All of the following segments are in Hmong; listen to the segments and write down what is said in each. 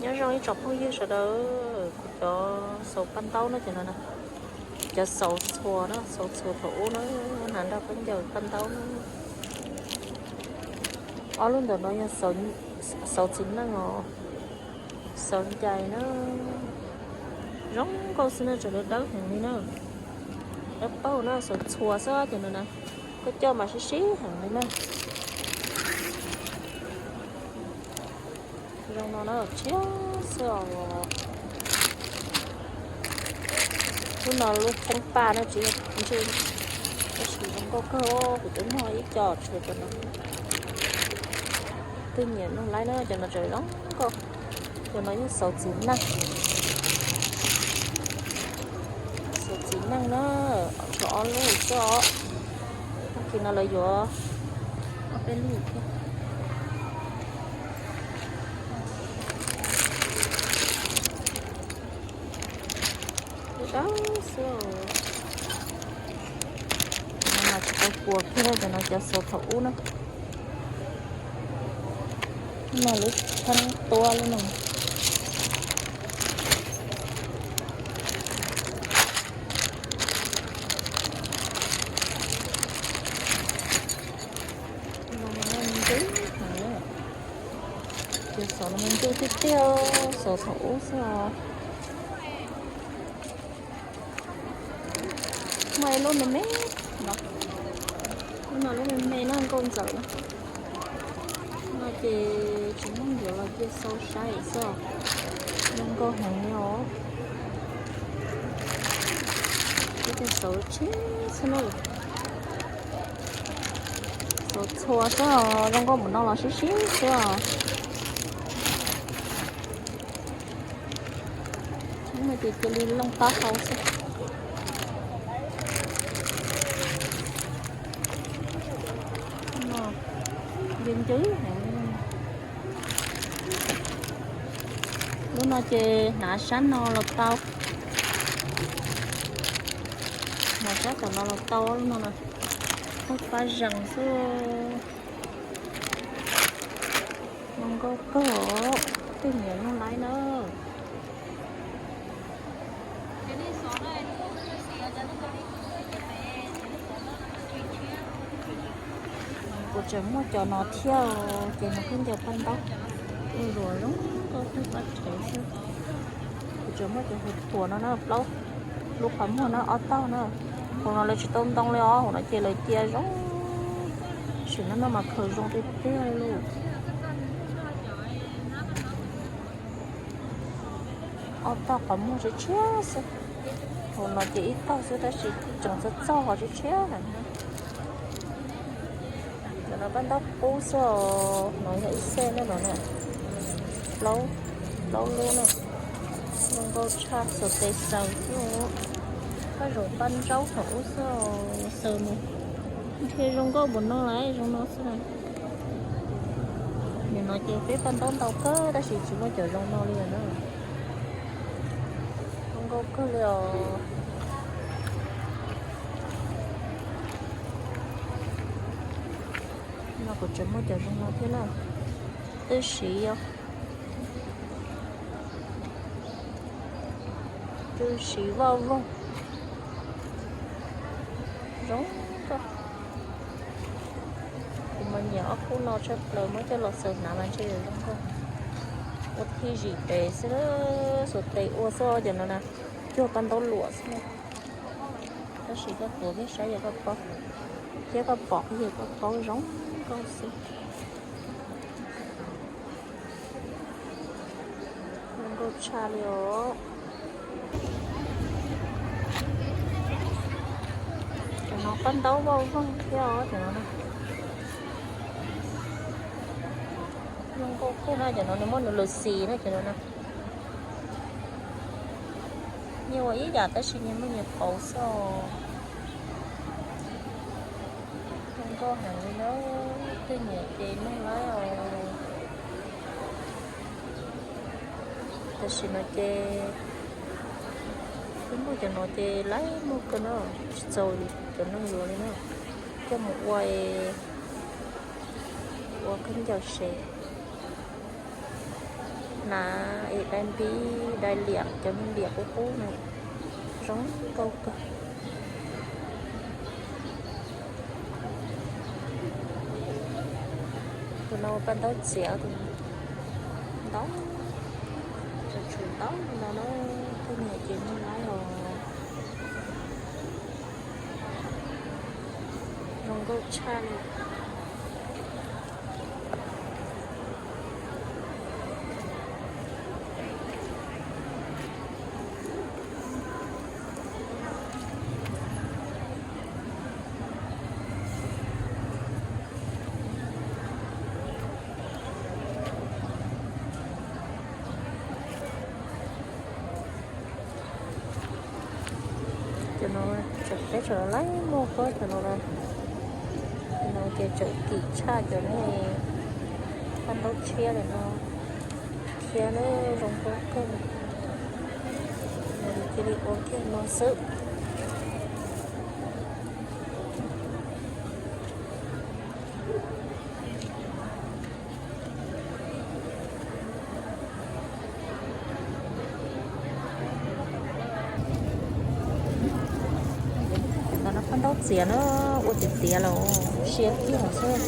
Nyob zoo ib tsoom phooj ywg sawv daws, kuv cov xauv paj ntaub no ces no na, cov xauv txhua na, xauv txhua thaum ub na, hnav nrog khaub ncaws paj ntaub na. Ob lub ntawm no yog xauv txiv neej os, xauv ncais na. Zoo nkauj xwb na, tseem dawb dawb heev li na. Dawb paug na, xauv txhua xwb ces no na, koj coj mas sib sib heev li na. Zoo no na, tshiab xwb os. Lub no lub poob paj na, tsis yog ntsej, tab sis zoo nkauj kawg. Kuv twb muag ib co tshuav cov no. Twb nyiam nug laib na, cov no tseem zoo nkauj. Cov no yog xauv txiv neej, xauv txiv neej na, tshuav ob lub xwb os. Tag kis no lawv yuav ob peb lub thiab. Dawb xwb. Cov no mas tsis tau puas kiag, cov no cov xauv thaum ub na. No lub pheeb tuab lub no. Cov xauv no me ntsuj tiag tiag, xauv thaum ub xwb os. Muaj ib lub me me no, lub no lub me me no nkauj ntxawm na. No ces tsis muaj yuav los cia xau saib xwb os. Zoo nkauj heev li os. Ib tug xauv tshiab xwb na. Xauv txhua xwb os, zoo nkauj npaum no los sib sib xwb os. Lub no ces cia li looj taub hau xwb. Ncw ncw heev. Lub no ces hnav sab no los tau, hnav sab tom no los tau. Lub no na, paj zees xwb. Zoo nkauj kawg, tej niam nug laib na. Kuv tseem muaj cov no thiab, ces no khaub ncaws paj ntaub, ua luam zoo nkauj kawg, paj rhev xwb. Kuv tseem muaj cov hu thuam no na, plaub, lub qhov muag na, ob tog na. Hauv no lawv tsis tau ntoo li os, hauv no ces lawv cia zoo, sim no no mas khaws zoo tiag tiag li. Ob tog qhov muag tshiab tshiab xwb, hauv no ces ib tog xwb tab sis tseem txog txog qhov tshiab tshiab heev. Cov no paj ntaub qub xwb os, no yog ib xej na no na, plaub, plaub lub na. Zoo nkauj tshaj, xaws tes xaws xwb. Paj zaum paj ntaub thaum ub xwb os, xaws mus nrhiav zoo nkauj npaum no lawm, zoo no xwb na. Nim no ces peb paj ntaub ntau kawg tab sis tsis muaj cov zoo no li na. Zoo nkauj kawg li os. No kuv tseem muaj cov zoo no thiab na. Twb siv os. Twb siv vaj voog. Zoo nkauj. Kuv mas nyiam ob khub no tshaj plaws, muab coj los xaws hnav mas ntshe yuav zoo nkauj. Ua thij zim tes xwb, xuas tes ua xwb cov no na, cuag paj ntaub luam xwb. Tab sis koj tuav kiag saib yog koj paub, thiab koj pom yog koj paub zoo nkauj xwb. Zoo nkauj tshaj li os. Cov no paj ntaub vaj voog thiab os cov no na. Zoo nkauj kawg na, cov no nws muaj nws lus xis na cov no na. Nyias ua ib yam tab sis nyias muaj nyias qauv xwb os. Zoo nkauj heev li na, tej niam ces neeg laib os. Tam sim no ces twb muaj cov no ces laib muag kawg na, tsis txaus cov neeg yuav li na. Coj mus ua, ua khaub ncaws sev. Hnav es dai npib dai liam, cov me liam qub qub na, zoo nkauj kawg. Tus no paj ntaub txiav, tus ntau, tseem tshuav ntau no na, tej niag ces muag laib os. Zoo nkauj tshaj li. Cov no tseem, peb tseem laib muaj koj cov no na. Cov no ces tseem kim tshaj cov ne, paj ntaub tshiab ntawm no. Khiav na, zoo nkauj kawg. Cia li ua kiag no xwb. Ntawm no paj ntaub txiav na, ua tiav tiav los siab kiag xwb.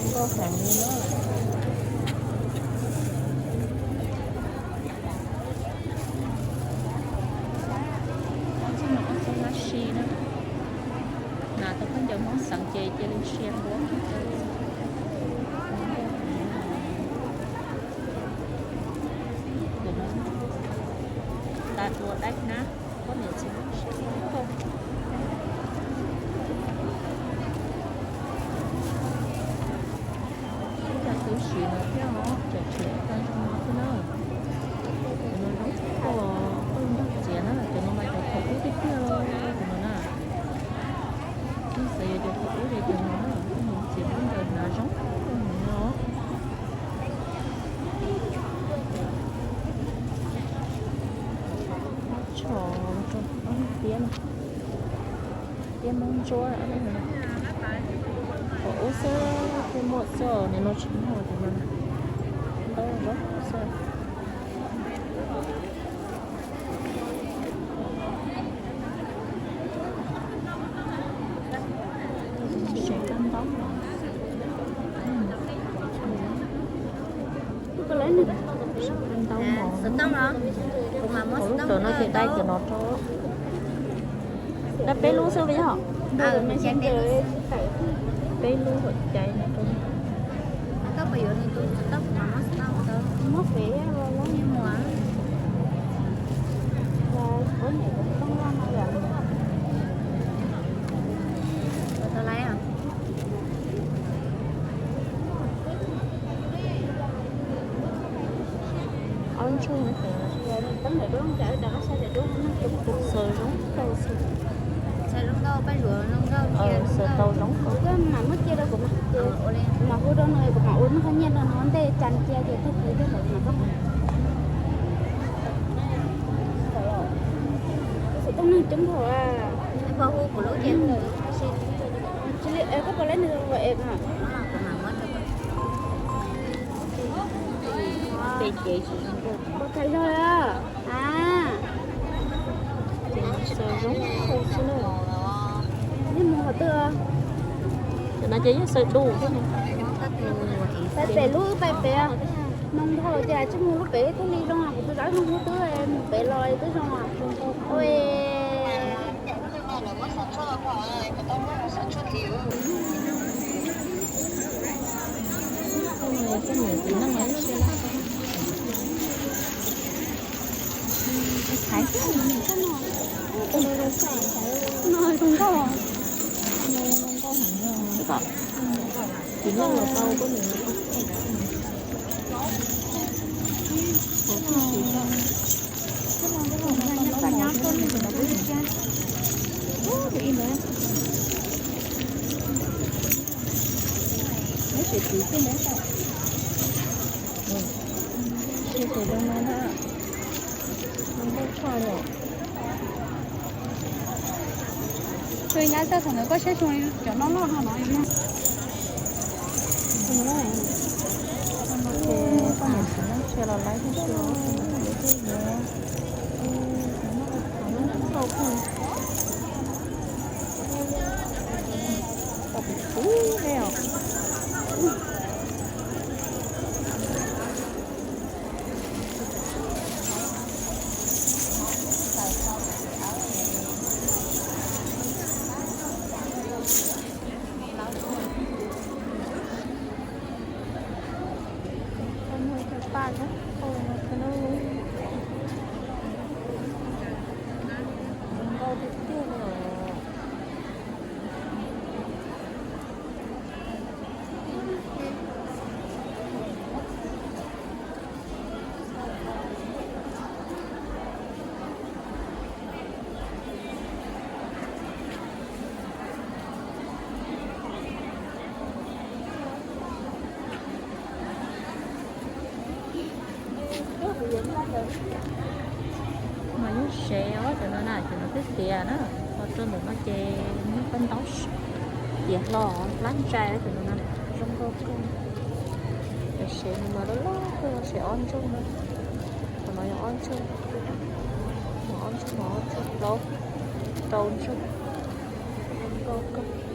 Nkauj heev li na. Txoj no ob txoj lab si na. Hnav tau khaub ncaws Hmoob xeev ces cia li sia npuab. Ntawm no tas dua daib hnab, poj niam txiv Hmoob siab nkauj. Ib co tub siv no thiab os, tseem tshuav ib co zoo no thiab na. Cov no zoo nkauj, paj ntaub txiav na, cov no mas cov thaum ub tiag tiag, cov no na. Xav yuav cov thaum ub li cov no na, paj ntaub txiav khaub ncaws hnav zoo nkauj heev no. Tshom rau ob lub tiab no, tiab Hmoob Ntsuab. Thaum ub xwb thiaj muaj xwb, nim no tsis muaj li no. Ntau zoo xwb. Ntau mos. Lub tawm no ces dai cov no rau. Dai peb lub xwb yog? Peb lub hauv cai no rau. Xaws zoo nkauj xwb. Xaws tau zoo nkauj. Mam muab cia rau kuv, mam hu rau nws, kuv mam ua nws qhov nyiaj rau nws ua ntej, cas cia ces tag kis thiaj mam koj. Xaws tau neeg coob dhau. Koj puas lub ces, koj puas lub nws es. Pes ces tsis zoo nkauj. Ua thaij zog a. Ces xaws zoo nkauj xwb na. Nej mus qhov twg? Cov no ces yeej xaws dub xwb. Pais pem lub, pais pem. Noo dhau ces tsis mus lub pem thiaj li zoo, kuv tus zab zoo hnub twb mus pem los twb zoo. Ua Tus nyab txog thaum ntawd koj saib xyoo cov no loj no no. Ces poj niam tsis muaj tshia los lawv thiaj tsis ua, ces nws thiaj yuav, nws muaj qhov no ntau kawg. Tau kuv tub ne os. Ntau tiag tiag li os. Mas yeej sev os cov no na, cov no twb tiav na, ho rau ntawm no ces muab peb ntaub tiav hlo, hlab ntsai cov no na, zoo nkauj kawg. Cov sev no mas loj loj kawg, sev ob ntsoog na. Qhov no yog ob ntsoog, ob ntsoog, ob ntsoog, plaub, rau ntsoog, zoo nkauj kawg.